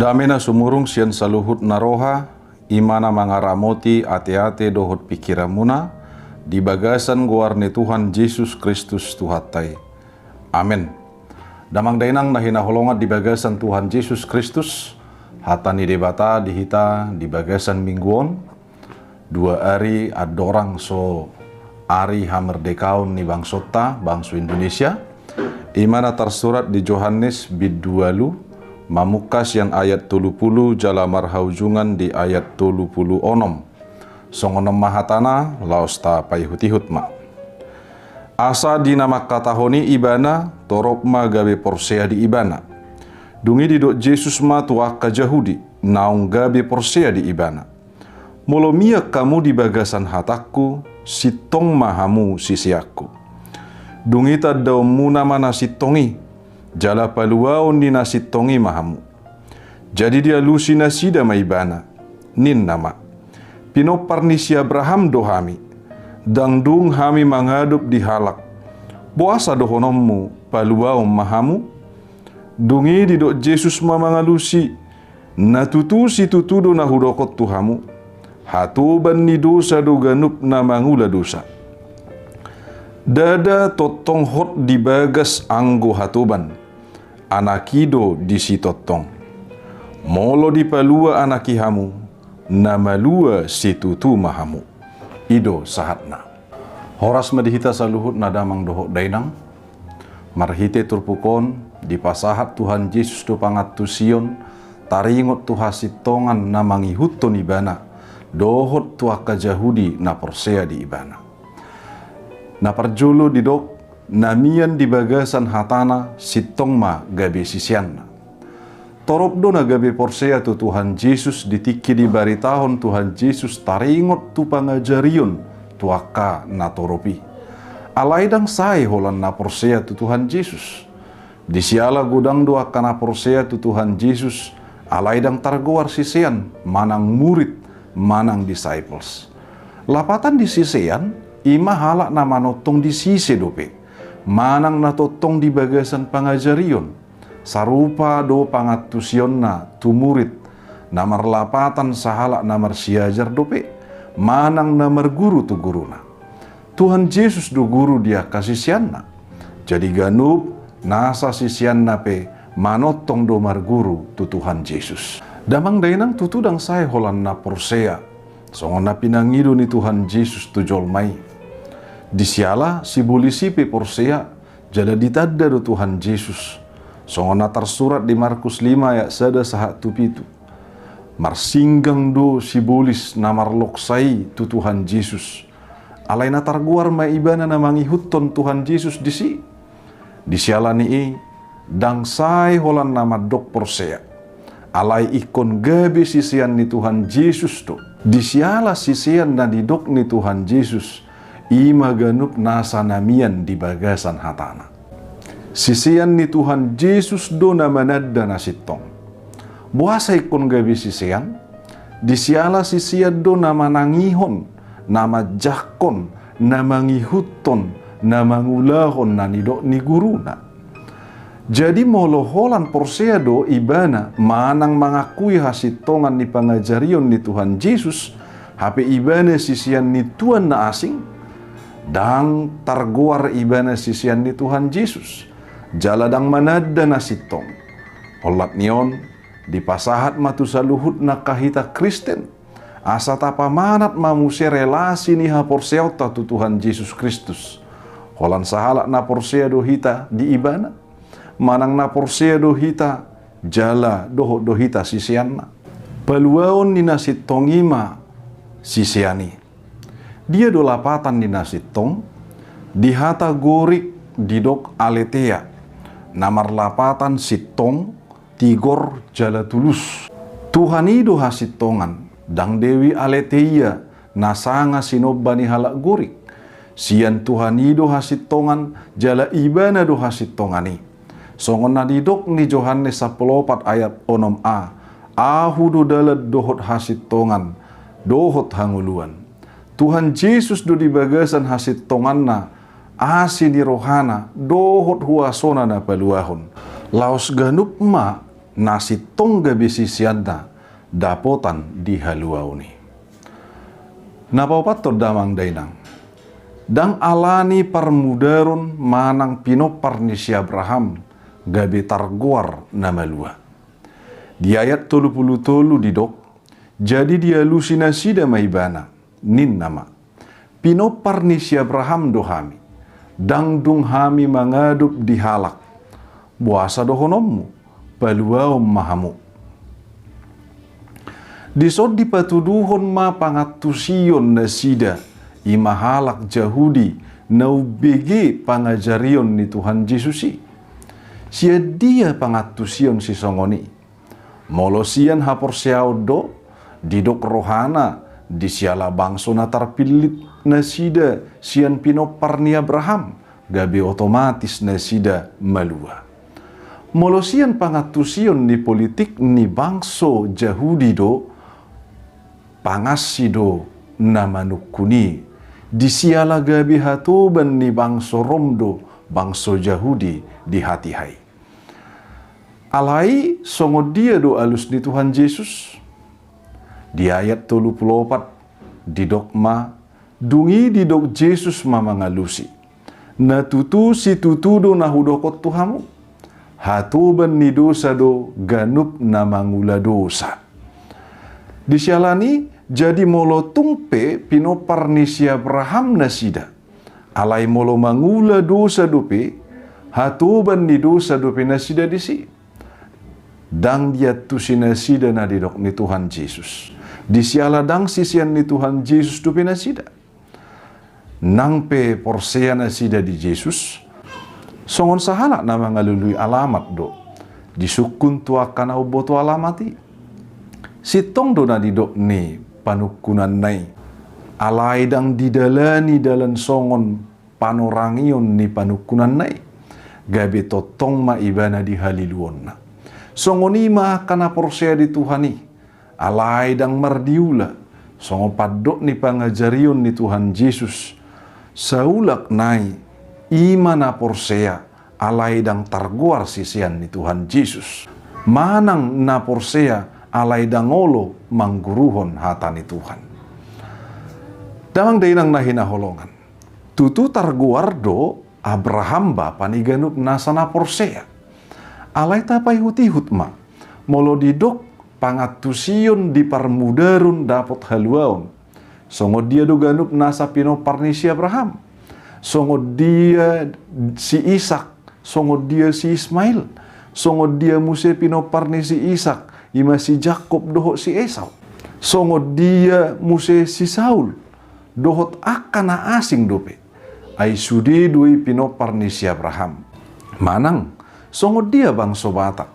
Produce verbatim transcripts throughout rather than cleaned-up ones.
Dame na sumurung sian saluhut na roha, i ma na mangaramoti ateate dohot pingkiranmuna, di bagasan goar ni Tuhan Jesus Kristus Tuhanta i. Amen. Damang dainang na hinaholongan di bagasan Tuhan Jesus Kristus, hata ni Debata di hita di bagasan minggu on, dua ari andorang so ari hamerdekaon ni bangsonta, bangso Indonesia, i ma na tarsurat di Johannes bindu ualu, mamungka sian ayat tolu pulu jala marhaujungan di ayat tolu pulu onom. Songon on ma hatana, laos tapaihut-ihut ma. Asa di na mangkatahon i ibana, torop ma gabe porsea di ibana. Dung i didok Jesus ma tu angka Jahudi, naung gabe porsea di ibana. Molo mian hamu di bagasan hatangku, sintong ma hamu siseanku. Dung i tandaonmuna ma na sintong i, jala paluaon ni na sintong i ma hamu. Jadi dialusi nasida ma ibana, ninna ma: Pinompar ni si Abraham do hami, ndang dung hami mangadop di halak. Boasa dohononmu, paluaon ma hamu? Dung i didok Jesus ma mangalusi: Na tutu situtu do na hudok on tu hamu, hatoban ni dosa do ganup na mangula dosa. Ndada tongtong hot di bagas anggo hatoban, Anak i do disi tongtong. Molo dipalua Anak i hamu, na malua situtu ma hamu. I do sahatna. Horas ma di hita saluhutna damang dohot dainang. Marhite turpuk on, dipasahat Tuhan Jesus do pangantusion, taringot tu hasintongan na mangihuthon ibana, dohot tu angka Jahudi na porsea di ibana. Na parjolo didok, na mian di bagasan hatana, sintong ma gabe siseanna. Torop do na gabe porsea tu Tuhan Jesus di tingki dibaritahon Tuhan Jesus taringot tu pangajarion tu angka na torop i. Alai ndang sae holan na porsea tu Tuhan Jesus. Di siala godang do angka na porsea tu Tuhan Jesus, alai ndang targoar sisean, manang murid, manang disciples. Lapatan di sisean, i ma halak na manongtong di sise dope, manang na tongtong di bagasan pangajarion. Sarupa do pangantusionna tu murid, na marlapatan sahalak na marsiajar dope, manang na marguru tu guruna. Tuhan Jesus do guru di angka siseanna. Jadi ganup nasa siseanna pe manongtong do marguru tu Tuhan Jesus. Damang dainang, tutu ndang sae holan na porsea, songon na pinangido ni Tuhan Jesus tu jolma i. Di siala sibolis i pe porsea, jala ditanda do Tuhan Jesus. Songon na tarsurat di Markus lima ayat sada sahat tu pitu. Marsinggang do sibolis na marloksa i tu Tuhan Jesus. Alai na targoar ma ibana na mangihuthon Tuhan Jesus disi. Di siala ni i, ndang sae holan na mandok porsea. Alai ingkon gabe sisean ni Tuhan Jesus do. Di siala sisean na didok ni Tuhan Jesus, i ma ganup nasa na mian di bagasan hatana. Sisean ni Tuhan Jesus do na mananda na sintong. Boasa ingkon gabe sisean? Di siala sisean do na manangihon, na manjangkon, na mangihuthon, na mangulahon na nidok ni guruna. Jadi molo holan porsea do ibana manang mangakui hasintongan ni pangajarion ni Tuhan Jesus, hape ibana sisean ni tuan na asing, ndang targoar ibana sisean ni Tuhan Jesus, jala ndang mananda na sintong. Holan ni on, dipasahat ma tu saluhutna angka hita Kristen, asa tapamanat ma muse relasi ni haporseaonta tu Tuhan Jesus Kristus. Holan sahalak na porsea do hita di ibana, manang na porsea do hita jala dohot do hita siseanna. Paluaon ni na sintong i ma sisean i. Dia do lapatan ni na sintong? Di hata Gorik didok aletheia, na marlapatan sintong, tigor jala tulus. Tuhan i do hasintongan, ndang dewi aletheia, na sanga sinomba ni halak Gorik. Sian Tuhan i do hasintongan, jala ibana do hasintongan i. Songon na didok ni Johannes sampulu opat ayat onom a, Ahu do dalan dohot hasintongan, dohot hangoluan. Tuhan Jesus do di bagasan hasintonganna, asi ni rohana, dohot huasona na paluahon. Laos ganup ma na sintong gabe siseanna dapotan di haluaon i. Na paopathon damang dainang, ndang alani parmudaron manang pinompar ni si Abraham gabe targoar na malua. Di ayat tolu pulu tolu didok, jadi dialusi nasida ma ibana, ninna ma, pinompar ni si Abraham do hami, ndang dung hami mangadop di halak. Boasa dohononmu, paluaon ma hamu. Dison dipatuduhon ma pangantusion nasida, i ma halak Jahudi, na umbege pangajarion ni Tuhan Jesus i. Sian dia pangantusion sisongon i? Molo sian haporseaon do, didok rohana, di siala bangso na tarpillit nasida sian pinompar ni Abraham, gabe otomatis nasida malua. Molo sian pangantusion ni politik ni bangso Jahudi do, pangansi do na manungkun i, di siala gabe hatoban ni bangso Rom do bangso Jahudi di hatiha i. Alai songon dia do alus ni Tuhan Jesus? Di ayat tolu pulu opat didok ma, dung i didok Jesus ma mangalusi, na tutu situtu do na hudok on tu hamu, hatoban ni dosa do ganup na mangula dosa. Di siala ni i, jadi molo tung pe pinompar ni si Abraham nasida, alai molo mangula dosa dope, hatoban ni dosa dope nasida disi. Ndang diantusi nasida na didok ni Tuhan Jesus. Di siala ndang sisean ni Tuhan Jesus dope nasida. Nang pe porsea nasida di Jesus, songon sahalak na mangalului alamat do, disungkun tu angka na umboto alamat i. Sintong do na didok ni panungkunanna i, alai ndang didalani dalan songon panorangion ni panungkunanna i, gabe tongtong ma ibana di haliluonna. Songon i ma angka na porsea di Tuhan i, alai ndang mardiula, songon pandok ni pangajarion ni Tuhan Jesus, saulak nai, i ma na porsea, alai ndang targoar sisean ni Tuhan Jesus, manang na porsea, alai ndang olo mangguruhon hata ni Tuhan. Damang dainang na hinaholongan, tutu targoar do Abraham bapa ni ganup nasa na porsea. Alai tapaihut-ihut ma, molo didok pangantusion di parmudaron dapot haluaon, songon dia do ganup nasa pinompar ni si Abraham? Songon dia si Ishak, songon dia si Ismail, songon dia muse pinompar ni si Ishak, i ma si Jakob dohot si Esau? Songon dia muse si Saul, dohot angka na asing dope? Ai sude do i pinompar ni si Abraham. Manang, songon dia bangso Batak?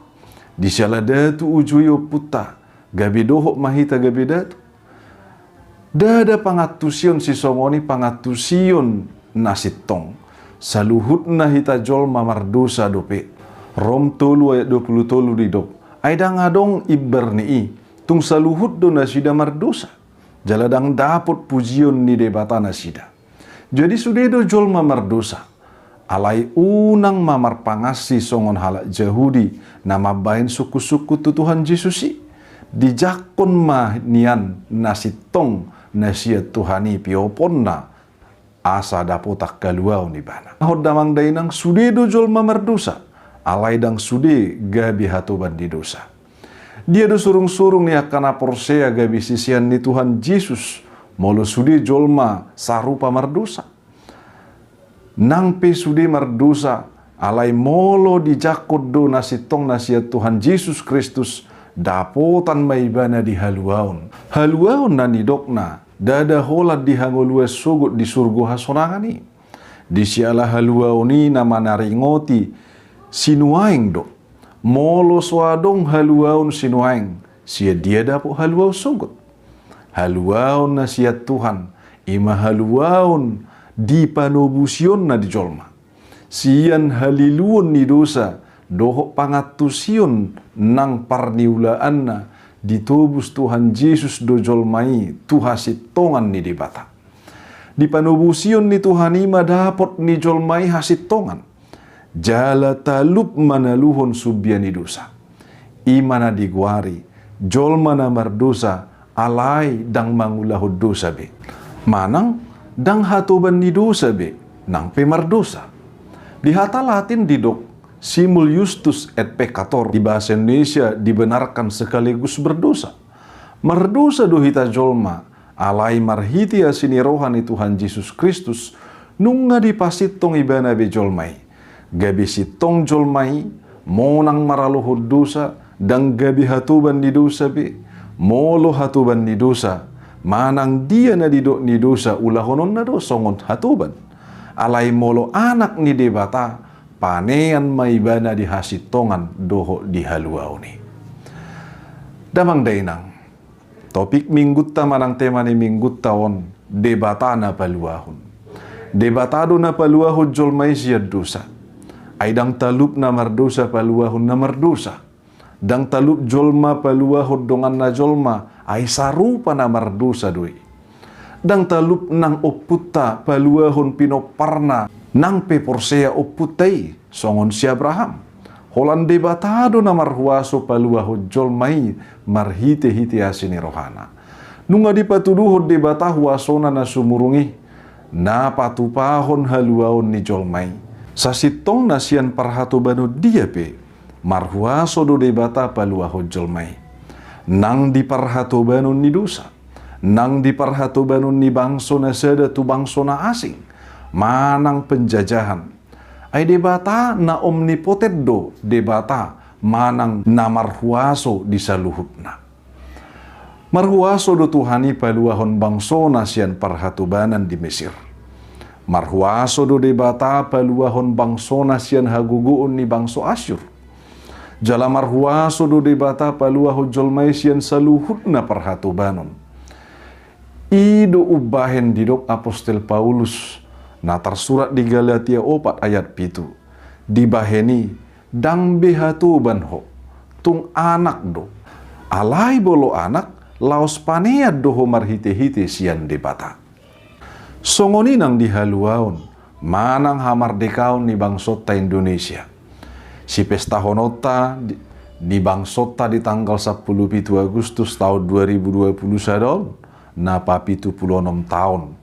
Di siala datu ujui ompunta, gabe dohot ma hita gabe datu. Ndada pangantusion sisongon i pangantusion na sintong. Saluhutna hita jolma mardosa dope. Rom tolu ayat dua pulu tolu didok, ai ndang adong imbar ni i, tung saluhut do nasida mardosa, jala ndang dapot pujion ni Debata nasida. Jadi sude do jolma mardosa. Alai unang ma marpangansi songon halak Jahudi na mambahen sungkun-sungkun tu Tuhan Jesus i. Dijangkon ma nian na sintong na sian Tuhan i pioponna, asa dapotan haluaon ibana. Hot damang dainang, sude do jolma mardosa, alai ndang sude gabe hatoban ni dosa. Dia do surung-surung ni angka na porsea gabe sisean ni Tuhan Jesus, molo sude jolma sarupa mardosa? Nang pe sude mardosa, alai molo dijangkon do na sintong na sian Tuhan Jesus Kristus, dapotan ma ibana di haluaon. Haluaon na nidokna, ndada holan di hangoluan sogot di surgo hasonangan i. Di siala haluaon i na manaringoti sinuaeng do. Molo so adong haluaon sinuaeng, sian dia dapot haluaon sogot? Haluaon na sian Tuhan, i ma haluaon di panobusionna di jolma. Sian haliluon ni dosa, dohot pangantusion nang parniulaanna, ditobus Tuhan Jesus do jolma i tu hasintongan ni Debata. Di panobusion ni Tuhan i ma dapot ni jolma i hasintongan. Jala talup manaluhon sumbia ni dosa. I ma na digoari jolma na mardosa alai ndang mangulahon dosa be, manang ndang hatoban ni dosa be nang pe mardosa. Di hata Latin didok simul iustus et peccator, di bahasa Indonesia dibenarkan sekaligus berdosa. Mardosa do hita jolma, alai marhite asi ni roha ni Tuhan Jesus Kristus, nunga dipasintong ibana be jolma i. Gabe sintong jolma i, monang maralohon dosa, ndang gabe hatoban ni dosa be. Molo hatoban ni dosa, manang dia na didok ni dosa ulahononna do songon hatoban. Alai molo anak ni Debata, panean ma ibana di hasintongan dohot di haluaon i. Damang dainang, topik minggunta manang tema ni minggunta on, Debata na paluahon. Debata do na paluahon jolma i sian dosa. Ai ndang talup na mardosa paluahon na mardosa. Ndang talup jolma paluahon donganna jolma, ai sarupa na mardosa do i. Ndang talup nang ompunta paluahon pinomparna nang pe porsea ompunta i, songon si Abraham. Holan Debata do na marhuaso paluahon jolma i marhitehite asi ni rohana. Nunga dipatuduhon Debata huasona na sumurung i, na patupahon haluaon ni jolma i. Sasintongna sian parhatobanon dia pe, marhuaso do Debata paluahon jolma i. Nang di parhatobanon ni dosa, nang di parhatobanon ni bangso na sada tu bangso na asing, manang penjajahan. Ai Debata na omnipoten do Debata manang na marhuaso di saluhutna. Marhuaso do Tuhan i paluahon bangsona sian parhatobanan di Mesir. Marhuaso do Debata paluahon bangsona sian hagogoon ni bangso Asyur. Jala marhuaso do Debata paluahon jolma i sian saluhutna parhatobanon. I do umbahen didok apostel Paulus na tarsurat di Galatia opat ayat pitu. Dibahen i, ndang be hatoban ho, tung anak do. Alai molo anak, laos panean do ho marhitehite sian Debata. Songon i nang di haluaon manang hamardekaon ni bangsonta Indonesia. Sipestahononta di, ni bangsonta di tanggal sampulu pitu Agustus taon dua ribu dua pulu sada on, na papitu pulu onom taon.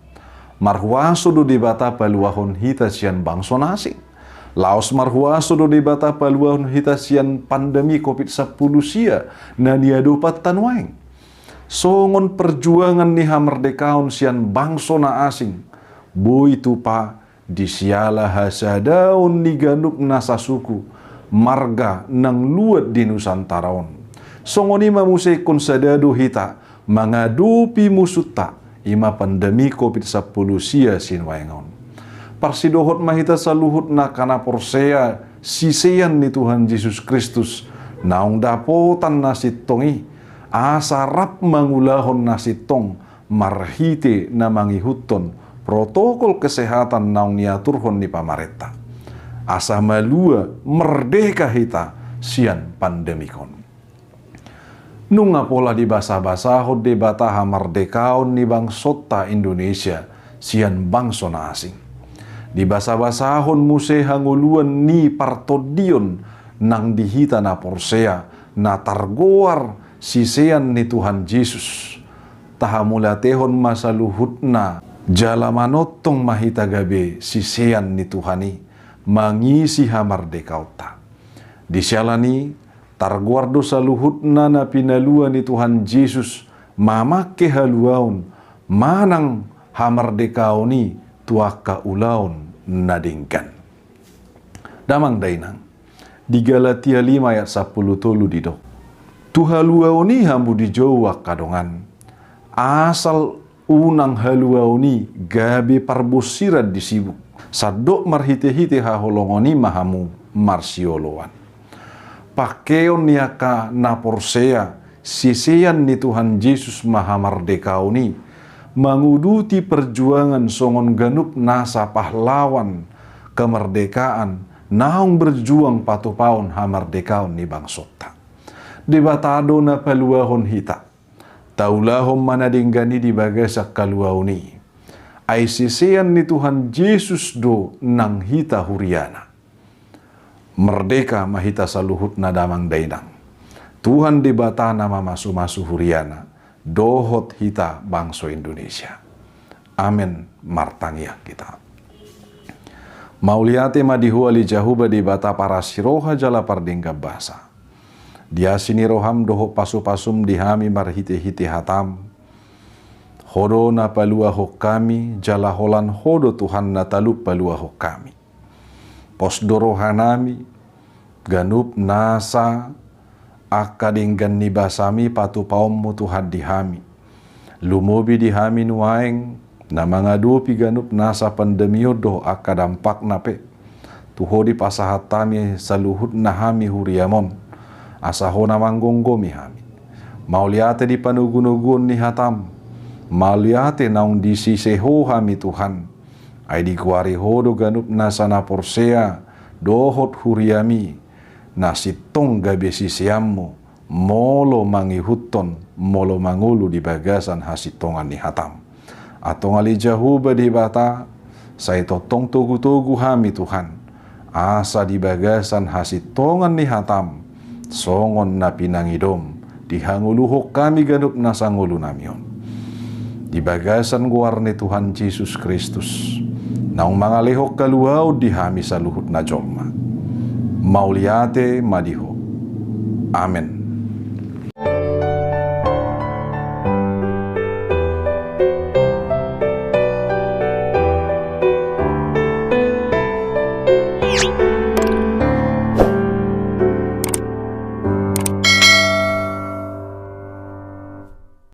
Marhuaso do Debata paluahon hita sian bangso na asing. Laos marhuaso do Debata paluahon hita sian pandemi covid sampulu sia na niadopanta nuaeng. Songon perjuangan ni hamardekaon sian bangso na asing, boi tupa di siala hasadaon ni ganup nasa suku, marga nang luat di Nusantara on. Songon i ma muse ingkon sada do hita mangadopi musunta, i ma pandemi covid sampulu sia sinuaeng on. Parsidohot ma hita saluhutna angka na porsea sisean ni Tuhan Jesus Kristus, naung dapotan na sintong i, asa rap mangulahon na sintong, marhite na mangihuthon protokol kesehatan naung niaturhon ni pamarenta. Asa malua merdeka hita sian pandemik on. Nunga pola dibasabasahon Debata hamardekaon ni bangsonta Indonesia sian bangso na asing. Dibasabasahon muse hangoluan ni partondion nang di hita na porsea, na targoar sisean ni Tuhan Jesus. Tahamauliatehon ma saluhutna, jala manongtong ma hita gabe sisean ni Tuhan i, mangisi hamardekaonta. Di siala ni i, targoar do saluhutna na pinalua ni Tuhan Jesus mamangke haluaon manang hamardekaon i tu angka ulaon na denggan. Damang dainang, di Galatia lima ayat sampulu tolu didok: Tu haluaon i hamu dijou angka dongan, asal unang haluaon i gabe parbonsiran di sibuk. Sandok marhitehite haholongon i ma hamu marsioloan. Pangkeon ni angka na porsea sisean ni Tuhan Jesus ma hamardekaon i, manguduti perjuangan songon ganup nasa pahlawan kemerdekaan naung berjuang patupaon hamardekaon ni bangsonta. Debata do na paluahon hita. Taulahon ma na denggan i di bagasan haluaon i. Ai sisean ni Tuhan Jesus do nang hita huriana. Merdeka ma hita saluhutna damang dainang. Tuhan Debata na mamasumasu huriana, dohot hita bangso Indonesia. Amen. Martangiang hita. Mauliate ma di Ho ale Jahowa Debata parasiroha jala pardenggan basa. Di asi ni roham dohot pasupasum di hami marhitehite hatam. Ho do na paluahon hami, jala holan Ho do Tuhan na talup paluahon hami. Pos do rohanami, ganup nasa angka denggan ni basami patupaonmu Tuhan di hami. Lumobi di hami nuaeng na mangadopi ganup nasa pandemi on dohot angka dampakna pe. Tu Ho dipasahat hami saluhutna hami huriam on, asa Ho na manggomgomi hami. Mauliate di panogunoguon ni hatam. Mauliate naung disise Ho hami Tuhan. Ai digoari Ho do ganup nasa na porsea dohot huriami, na sintong gabe siseanmu, molo mangihuthon, molo mangolu di bagasan hasintongan ni hatam. Antong ale Jahowa Debata, sai tongtong togutogu hami Tuhan, asa di bagasan hasintongan ni hatam, songon na pinangidom, dihangoluhon hami ganup nasa ngolunami on. Di bagasan goar ni Tuhan Jesus Kristus, naung mangalehon haluaon di hami saluhutna jolma. Mauliate ma di Ho. Amen.